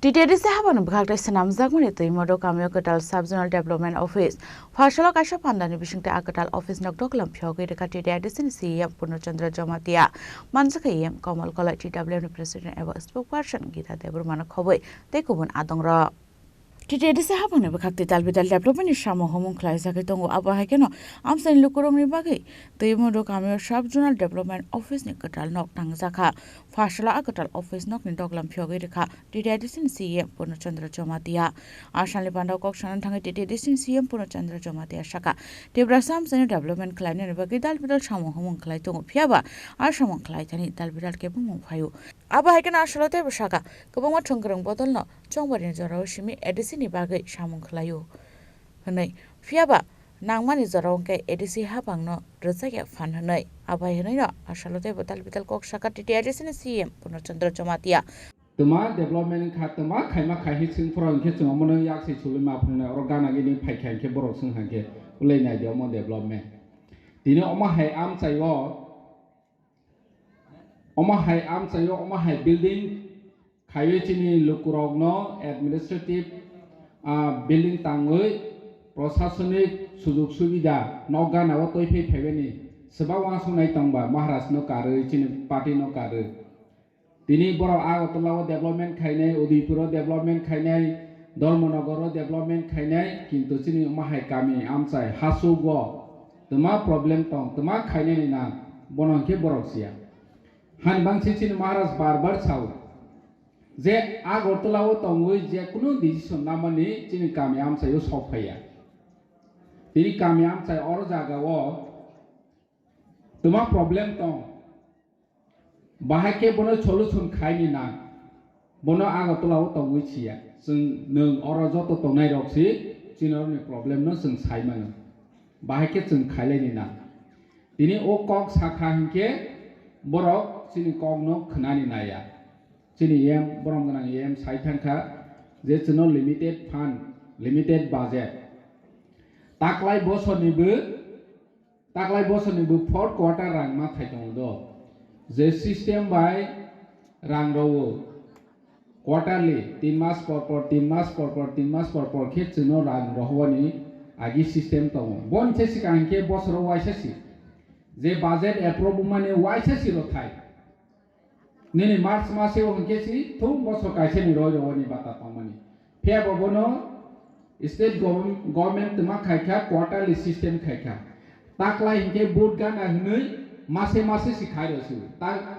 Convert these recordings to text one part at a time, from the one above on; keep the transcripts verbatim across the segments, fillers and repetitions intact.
T T A D C habangni bwkhak tei swnamjakmani twi modo kamio kwtal Sub Zonal Development Office. Pharsalo kaisa pandani bisingtwi a kwtal office nok doglam phiyogwi rwkha T T A D C ni C E M Purno Chandra Jamatia, manjakha E M Komal Kolai, T W ni President eba Spokesperson Gita Debbarmano khobwi tei kubun adongrok. T T A D C habangni bwkhak twi tal bidal development ni samung humung khlaijagwi tongo. Abo hai kheno amchaini lukurokni bagwi twi modo kamio Sub Zonal Development Office ni kwtal nok tangjakha. Pharsalo a kwtal office nokni doglam phiyogwi rwkha T T A D C ni C E M Purno Chandra Jamatia. A salni pandao kok sana thangwi T T A D C ni C E M Purno Chandra Jamatia sakha, Tiprasa amchaini development khlainani bagwi dal bidal samung humung khlai tongo, phiyaba a samung khlai thani dal bidal kebengmung phaio. Abo hai kheno a salo teibo sakha, kwbangma thwngkwrwng bodolno chongbarini jorao simi A D C ni bagwi samung khlaio hwnwi. Phiyaba nangmani jorao hwnkhe A D C habangno rwjakya phan hwnwi. Abo hai hwnwino a salo teibo dal bidal kok sakha T T A D C ni C E M Purno Chandra Jamatia. Twma development wngkha, twma khaima khai hi chwng phoro hwnkhe chwng omono yaksi chulima phunuknai, oro gana gini phaikha hwnkhe borok swngkha hwnkhe ulai naidi omo development. Tini omo hai amchaio, omo hai amchaio, omo hai building khaiwi chini lukurokno administrative, ah, building tangwi prosasonik sujug subida nok gana o twi phai phaibani swba uansuknai tongba Maharaj no karwi chini party no karwi. Tini borok Agartala o development khainai, Udaipur o development khainai, Dharmanagar o development khainai, kintu chini omo hai kami amchai hasugo twma problem tong, twma khainani nang, bono hwnkhe borok siya. Hani bangsi chini Maharaj bar bar sao je Agartala o tongwi je kunu decision namani chini kami amchai o sok phaiya. Tini kami amchai oro jaga o twma problem tong. Bahai khe bono solution khaini nang. Bono Agartala o tongwi siya. Chwng nwng oro joto tongnai rok si chini oroni problem no chwng sai mano. Bahai khe chwng khailaini nang. Tini o kok sakha hinkhe borok chini kok no khwnani naiya. Chini E M borom gwnang E M sai thangkha je chwngno limited fund, limited budget. Taklai bosorni bo Taklai bosorni bo fourth quarter rang ma thai tongo do. Je system bai rang rwo, quarterly, tin mas por por, tin mas por por, tin mas por por khe chwngno rang rohorwani agi system tongo. Boni se swkang hinkhe bosoro waisa si. Je budget approve wngmani waisa si rw thai. Nini March mase o hinkhe si thung bosor kaisa ni roi roi ni bata tongmani. Phiya bo bono state govern-, government twma khaikha, quarterly system khaikha. Taklai hinkhe vote gana hinwi mase mase si khai rw si. Ta-,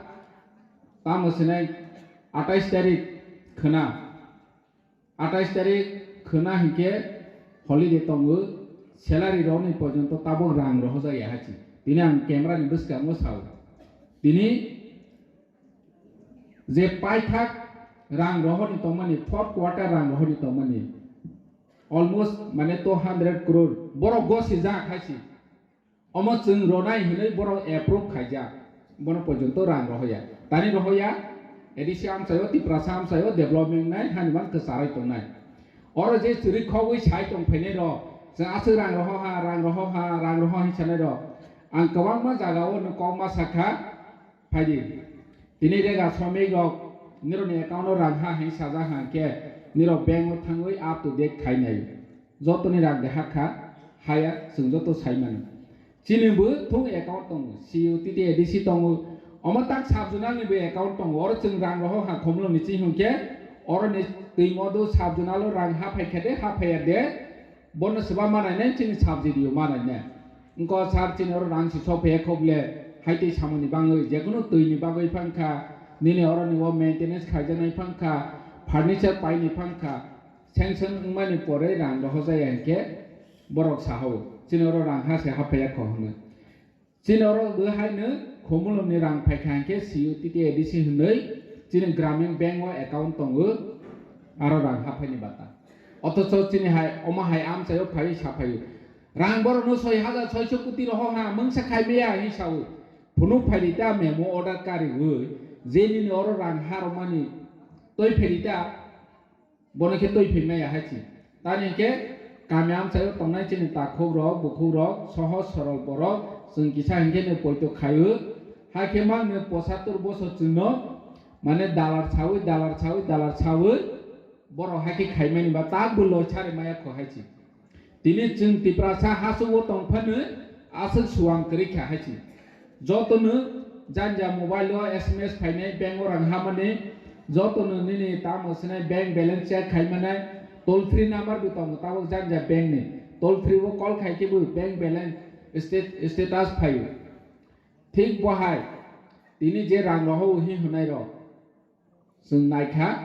tamo sinai atais tarik khwna. Atais tarik khwna hinkhe holiday tongo, salary rokni porjonto tabuk rang rohorjakya hai si. Tini ang camera ni bwskango sao. Tini je paithak rang rohorni tongmani, fourth quarter rang rohorni tongmani, almost mane two hundred crore, borok gosijak hai si. Omo chwng ronai hinwi borok approve khaijak. Bono porjonto rang rohoya. Tani rohoya, A D C amchaio, Tiprasa amchaio development nai hani man kwcharwi tongnai. Oro je chwrwi khogwi sai tong phainai rok, chwng aswk rang roho ha, rang roho ha, rang roho ha hinwi sanai rok. Ang kwbangma jagao nwng kokma sakha, phaidi. Tini rega sromik rok nirokni account o rang ha hinwi sajak ha hinkhe nirok bank o thangwi up to date khainai. Jotoni rang de hakha, haya, chwng joto sai mano. Chini bo thung account tongo, C U T T A D C tongo, omo tak sub zonal ni bo account tongo, oro chwng rang roho ha khomlong ni chini hinkhe, oro ni twi modo sub zonal o rang ha phaikha de, ha phaiya de, bono swba manai nai chini sub G D O manai nai. Wngkha sir chini oro rang si sok phaiya khok le, hai tei samani bangwi, jekunu twi ni bagwi phangkha, nini oro ni o maintenance khaijaknai phangkha, furniture paini phangkha, Sanction wngmani pore rang rohorjaya hinkhe borok sahao, chini oro rang ha se haphaiya kho hwnwi. Chini oro bo haino khomulomni rang phaikha hinkhe C U T T A D C hwnwi chini Gramin Bank o account tongo, aro rang haphaini bata. Othocho chini hai, omo hai amchaio phaiwi saphaio. Rang borokno soi hajar soiso koti rohor ha, mungsa khaimaya hinwi sao. Phunuk phaidi ta memo order kariwi, je nini oro rang ha romani toi phaidi ta, Bono khe twi phimnai ahai si. Tani hinkhe kami amchaio tongnai chini takhuk rok, bukhuk rok, sohoj sorol borok, chwng kisa hinkhe no poito khaio. Hakhe mang no pochattor bosor chwngno, mane dalar sawi, dalar sawi, dalar sawi, Borok hai khe khaimani ba tak bo loi chari maya kho hai chi. Tini chwng Tiprasa hachuk o tong phano aswk suang kwrwi kha hai chi. Jotono janja mobile o S M S phainai, bank o rang hamani, jotono nini tamo sinai bank balance check khaimanai, toll free number bo tongo tabok janja bank ni. Toll free o call khai khe bo bank balance state-, status phaio. Thik bo hai tini je rang rohor hi hwnai rok. Chwng naikha,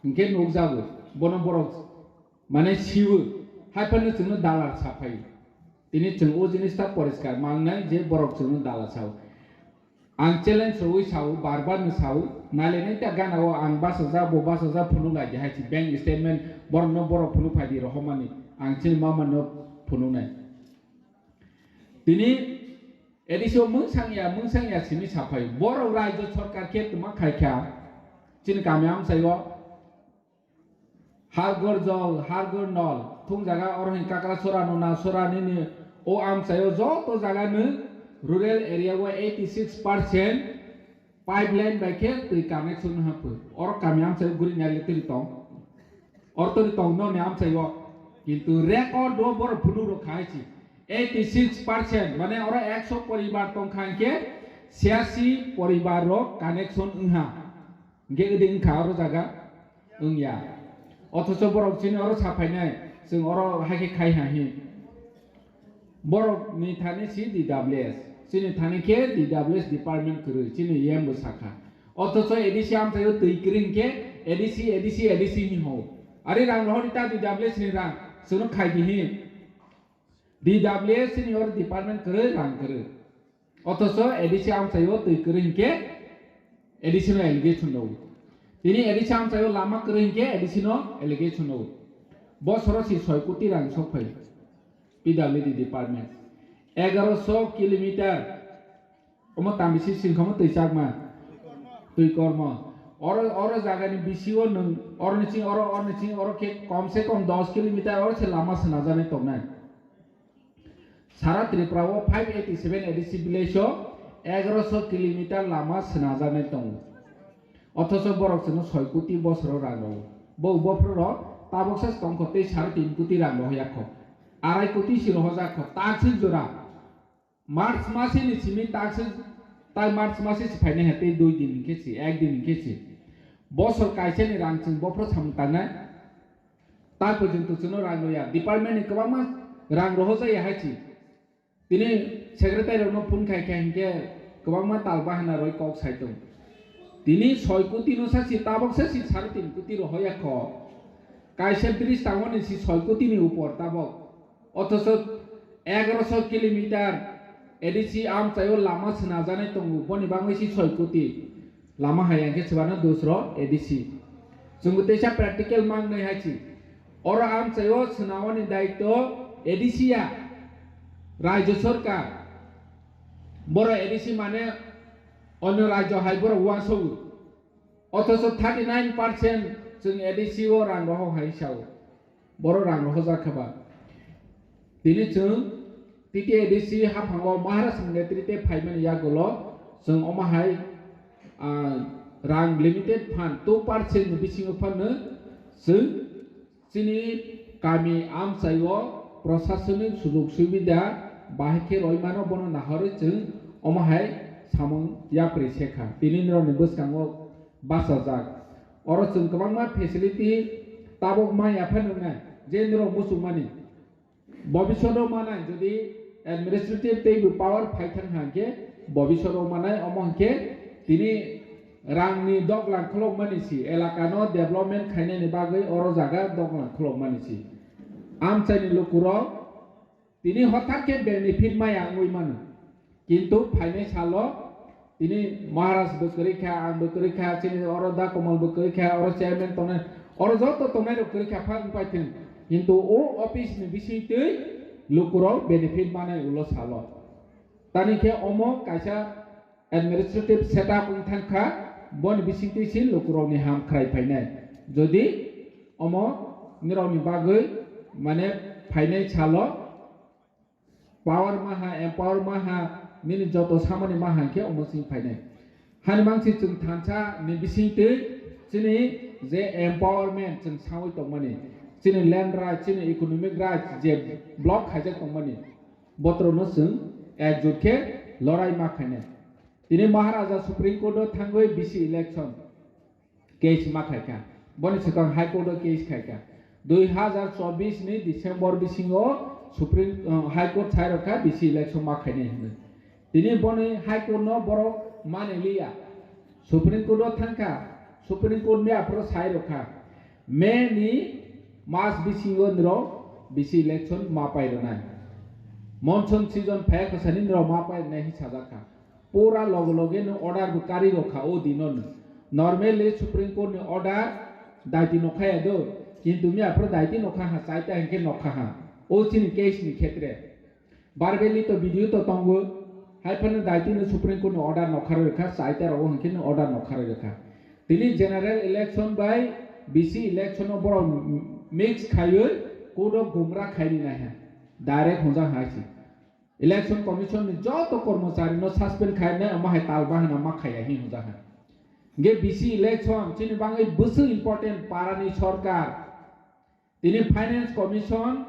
hinkhe nukjago, bono borok mane siwo, hai phano chwngno dalar sa phaio. Tini chwng o jinista poriskar mangnai je borok chwngno dalar sao. Ang challenge rwui sao, bar bar no sao, nailainai ta gana o ang bachajak, bo bachajak phunuk lai di hai si bank statement borokno borok phunuk phai di rohormani, ang chini mama no phunuknai. Tini A D C o mungsang ya, mungsang ya simi saphai. Borok rajyo sarkar khe tuma khai kha. Chini kami amchai o Har Ghar Jal, Har Ghar Nal, thung jaga oro hin Kakrasora, Nunasora nini o amchai o joto jaga no rural area o eighty six percent pipeline bai khe twi connection hapwi. Oro kami amchai o guri nai le twi tong. Oro twi tong no ni amchai o. Kintu record o borok phunuk rok khai si. Eighty six percent, mane oro ekso poribar tong kha hinkhe, siasi poribar rok connection wngha. Hinkhe ede wngkha oro jaga wngya. Othocho borok chini oro saphainai, chwng oro hai khe khai ha hi. Borok ni thani si D W S, chini thani khe D W S department kwrwi, chini E M bo sakha. Othocho A D C amchaio twi kwrwi hinkhe A D C, A D C, A D C hin ho. Ari rang rohorni ta D W S ni rang, chwngno khai di hi. D W S ni oro department kwrwi rang kwrwi. Othocho A D C amchaio twi kwrwi hinkhe A D C no allegation rwo. Tini A D C amchaio lama kwrwi hinkhe A D C no allegation rwo. Bosoro si soi koti rang sok phai P W D department. Egaroso kilometer omo tamni si singkhomo twi chakma. Twi kormo. Oro, oro jagani bisingo nwng, oroni sing oro, oroni sing oro khe kom se kom dos kilometer oro se lama swnajagwi tongnai. Sara Tripura o five eighty seven A D C village o egaroso kilometer lama swnajagwi tongo. Othocho borok chwngno soi koti bosoro rang rwo. Bo bophuru rok tabok se tongkho tei sare tin koti rang rohorya kho. Arai koti si rohorjak kho, takswk jora. March masi ni simi takswk, tai March masi si phainai hai tei dui din hinkhe si, ek din hinkhe si. Bosor kaisa ni rang chwng bophuru samung tangnai. Tai porjonto chwngno rang rwya. Department ni kwbangma rang rohorjakya hai si. Tini secretary rokno phone khai kha hinkhe kwbangma tal bahana rwi kok sai tong. Tini soi koti no sa si, tabok sa si sare tin koti rohorya kho. Kaisa bridge tangmani si soi koti ni upor tabok. Othocho egaroso kilometer A D C amchaio lama swnajagwi tongo, boni bagwi si soi koti. Lama hai hinkhe swbano dosro A D C. Chwngbo teisa practical mangnai hai si. Oro amchaio swnamani daityo A D C ya, rajyo sarkar. Borok A D C mane onyo rajyo hai borok uansukgo. Othocho thirty nine percent chwng A D C o rang rohor hai sao. Borok rang rohorjak kha ba. Tini chwng T T A D C haphango Maharaj ni netrite phaimani yagulo chwng omo hai, ah, rang limited fund two percent ni bisingo phano chwng chini kami amchaio prosasonik sujog subida bahai khe rwi mano, bono nahorwi chwng omo hai samung yapri se kha. Tini norokni bwskango bachajak. Oro chwng kwbangma facility tabok maya phano wngnai, je norok muchungmani. Bobiswt o manai, jodi administrative tei bo power phai thang ha hinkhe, bobiswt o manai, omo hinkhe tini rangni doglang khulokmani si, elakano development khainani bagwi oro jaga doglang khulokmani si. Amchaini lukurok tini hothat khe benefit maya wngwi mano. Kintu phainai salo tini Maharaj bo kwrwi kha, ang bo kwrwi kha, chini oro Da Kamal bo kwrwi kha, oro chairman tongnai, oro joto tongnai rok kwrwi kha, phang pai thung. Kintu o office ni bisingtwi lukurok benefit manai ulo salo. Tani khe omo kaisa administrative setup wng thang kha, boni bisingtwi si lukurokni ham khrai phainai. Jodi omo nirokni bagwi mane phainai salo, power maha, empower maha, nini joto samani maha hinkhe omo chwng phainai. Hani mangsi chwng thansa ni bisingtwi chini je empowerment chwng sawi tongmani, chini land right, chini economic right je block khaijak tongmani, botrokno chwng ekjut khe lorai ma khainai. Tini Maharaja Supreme Court o thangwi B C election case ma khaikha. Boni swkang High Court o case khaikha. Dui hazar chobbish ni December bisingo Supreme, uh, High Court sai rokha B C election ma khainai hinwi. Tini boni High Court no borok mani liya. Supreme Court o thangkha. Supreme Court ni aphuru sai rokha. May ni mas bisingo nirok B C election ma pai rwnai. Monsoon season phai khosani nirok ma pai rwnai hi sajakha. Pura loge loge no order bo kari rokha o dino no. Normally Supreme Court ni order daiti nokha ya do, kintu mi aphuru daiti nokha ha, chaita hinkhe nokha ha. O chini case ni khetre. Barbelli to video to tongo, hai phano daiti no Supreme Court ni order nokha rokha, chaita rogo hinkhe no order nokha rokha. Tini general election bai B C election o borok mix khaiwi court o gumra khaini naiha. Direct honjak hai si. Election Commission ni joto kormochari no suspend khainai, omo hai tal bahana ma khaiya hi hwnjak hai. Hingke B C election chini bangwi bwswk important para ni sorkar. Tini Finance Commission,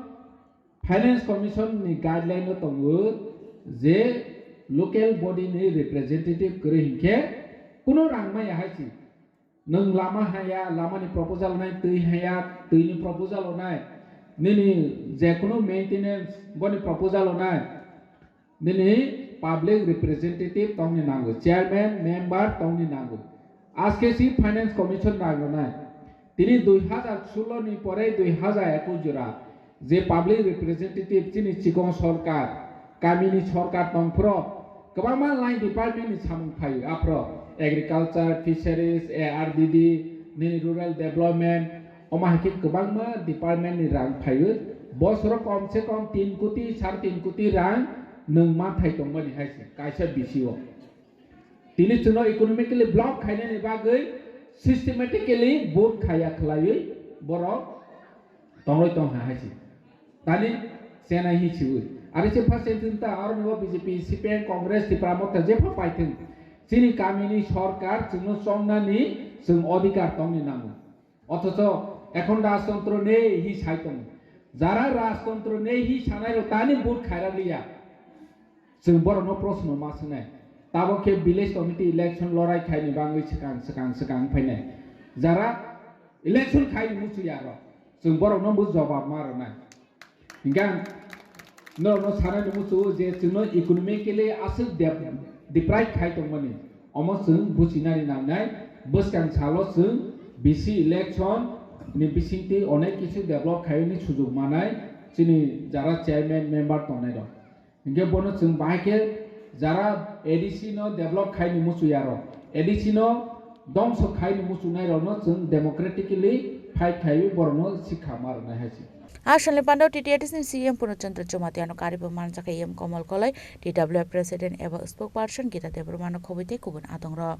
Finance Commission ni guideline no tongo je local body ni representative kwrwi hinkhe kuno rang maya hai si. Nwng lama haya, lamani proposal onai, twi haya, twini proposal onai, nini jekunu maintenance boni proposal onai, nini public representative tongni nango, chairman, member tongni nango. Aske si Finance Commission nango nai. Tini dui hazar solo ni pore dui hazar ekus jora je public representative chini chikon sorkar, kamini sorkar tongphro, kwbangma line department ni samung phaio, aphro agriculture, fisheries, A R D D, nini rural development, omo hai khe kwbangma department ni rang phaio. Bosoro kom se kom tin koti, sare tin koti rang nwng ma thai tongmani hai se kaisa B C o. Tini chwngno economically block khainani bagwi systematically vote khaiya khwlaiwi borok tongwi tongha hai se. Tani chenai hi siwi. Ari se first time ta aro nibo B J P, C P M, Congress, Tipra Motha jepha paithwng. Chini kamini sorkar chwngno chongnani chwng odhikar tongni nango. Othocho ekhon rajtontro nei hi sai tongo. Jara rajtontro nei hi sanai rok tani vote khaira liya. Chwng borokno proshno ma swngnai. Tabok khe village committee election lorai khaini bangwi swkang, swkang, swkang phainai. Jara election khaini muchuyarok. Chwng borokno bo jobab ma rwnai. Hingkhe ang norokno sanani muchungo je chwngno economically aswk dep-, deprive khai tongmani. Omo chwng buchinani nangnai. Bwskang salo chwng B C election ni bisingtwi onek kisu develop khaiyani sujuk manai chini jara chairman member tongnairok. Hingke bono chwng bahai khe jara A D C no develop khaini muchuyarok, A D C no dongso khaini muchunairokno chwng democratically fight khaiwi borokno sikha ma rwnai hai se. Aswkni pandao T T A D C ni C E M Purno Chandra Jamatia no karibo manjak E M Komol Koloi, T W F President eba Spokesperson Gita Debbarma no khobwi tei kubun adongrok.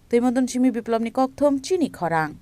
Twimodon simi Biplopni kokthum chini khorang.